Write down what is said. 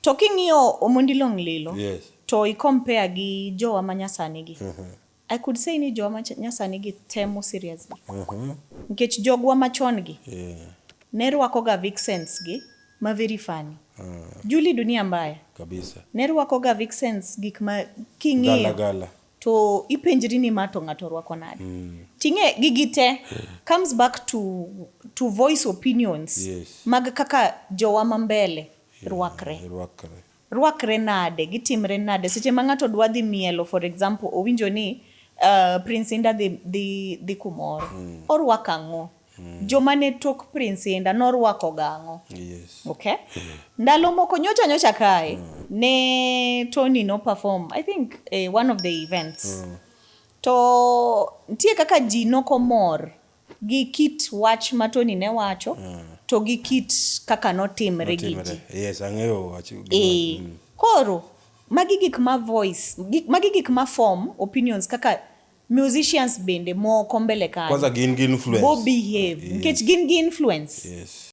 To king'iyo Omondi Long Lilo to i compare gi jowa ma nyasani gi. I could say ni jowa ma nyasani gi temo seriously. Nikech jogwa machon gi ne rwako ga vixens gi ma very funny. Julie Dunia Mbaya Kabisa. ne rwako ga vixens gik ma king'iyo Gala gala. to ipenjri ni ma to ng'ato rwako nade. Ting'e gigi te comes back to voice opinions mag kaka jowa ma mbele rwakre. Rwakre. Rwakre nade, gitimre nade. Seche ma ng'ato dwa dhi mielo, for example, owinjo ni Prince Indah dhi kumoro. Orwako ang'o? Joma ne tok Prince Indah norwako ga ang'o? Okay? Ndalo moko nyocha nyocha kae, ne Tony no perform, I think, one of the events. To nitie kaka ji nokomor gi kit wach ma Tony ne wacho to gi kit kaka notimre gi ji. Notimre. Yes, ang'eyo wach. E, koro magi gik ma voice, magi gik ma form opinions kaka musicians bende moko mbele kanyo. Kwanza gin gi influence. Bo behave. Nikech gin gi influence.